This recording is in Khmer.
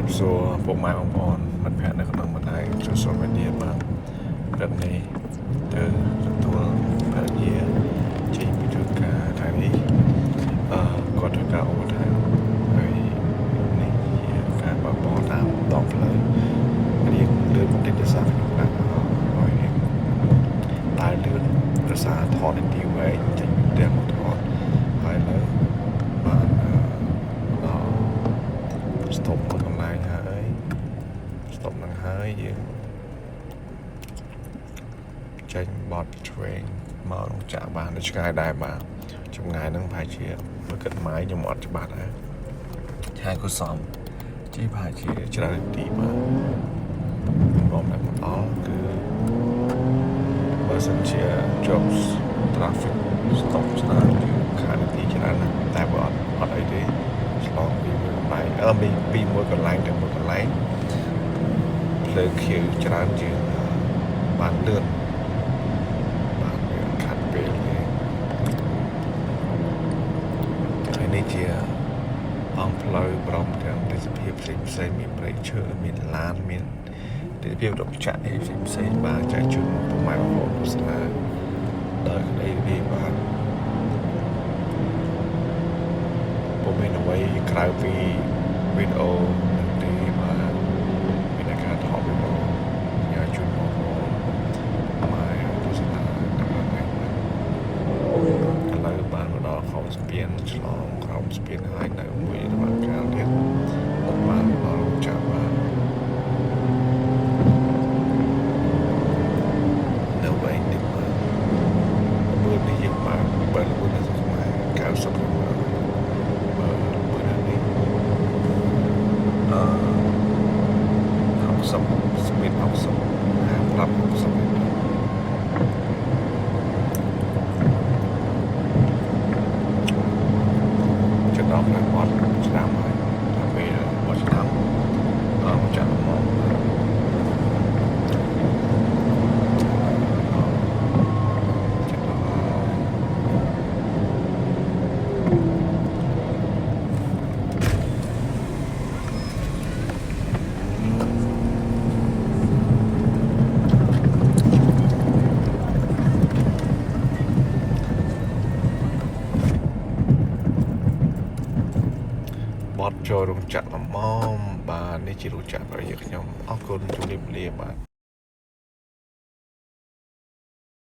បសួរពុកម៉ែបងប្អូនមិត្តភ័ក្តិនៅក្នុងបណ្ដាញ social media បាទព្រឹកនេះទៅទទួលភរិយាចេញពីធ្វើការថ្ងៃនេះអឺគាត់ធ្វើការ overtime ហើយនេះជាការបើកបរតាមដងផ្លូវរៀងលឿនបន្តិចដោយសារខ្ញុំដាក់ឲ្យរៀងដើរលឿនដោយសារថតនាទីវែងចេញពីផ្ទះមកថតហើយឥឡូវបានអឺដល់ stop មួយកន្លែងហើយ stop នឹងហើយយើងចេញបត់ឆ្វេងមករោងចក្របាននៅឆ្ងាយដែរបាទចម្ងាយហ្នឹងប្រហែលជាមួយគិតម៉ាយខ្ញុំអត់ច្បាស់ដែរឆ្ងាយគួរសមជិះប្រហែលជាច្រើននាទីបាទរំតែមកដល់គឺបើសិនជាជាប់ traffic stop ស្នាគឺខាតនាទីច្រើនណាស់តែបើអត់អីទេឆ្លងពីមួយកន្លែងអឺពីពីមួយកន្លែងទៅមួយកន្លែងផ្លូវខៀវច្រើនជាងបានលឿនបានលឿនខាត់ពេលទេហើយនេះជាអង្គផ្លូវព្រមទាំងទេសភាពផ្សេងផ្សេងៗមានព្រៃឈើមានឡានមានទេសភាពរោងចក្រអីផ្សេងផ្សេងៗបាទចែកជូនពុកម៉ែបងប្អូនទស្សនាដោយក្តីរីកបាទពុំមានអ្វីក្រៅពីវីដេអូនឹងទេបាទមានតែការថតវីដេអូញ៉ាំជូនបងប្អូនពុកម៉ែទស្សនាតាមថ្ងៃនេះឥឡូវបានមកដល់ខំស្ពានឆ្លងក្រោមស្ពានហើយនៅមួយដំណាក់កាលទៀតបានដល់រោងចក្របាទនៅវែងទៀតបាទមើលនេះយើងបានបើលឿននៅស្រុកខ្មែរ90ទៅមើលបើមើលនេះអឺ60 speed 60 55 60ចិត្តដល់ផ្លូវបត់ឆ្នាំហើយដល់ពេលបត់ឆ្នាំអឺមកចាក់មកចិត្តដល់ហើយ បត់ចូលរោងចក្រល្មមបាទនេះជារោងចក្ររបស់យើងខ្ញុំអរគុណជម្រាបលាបាទ។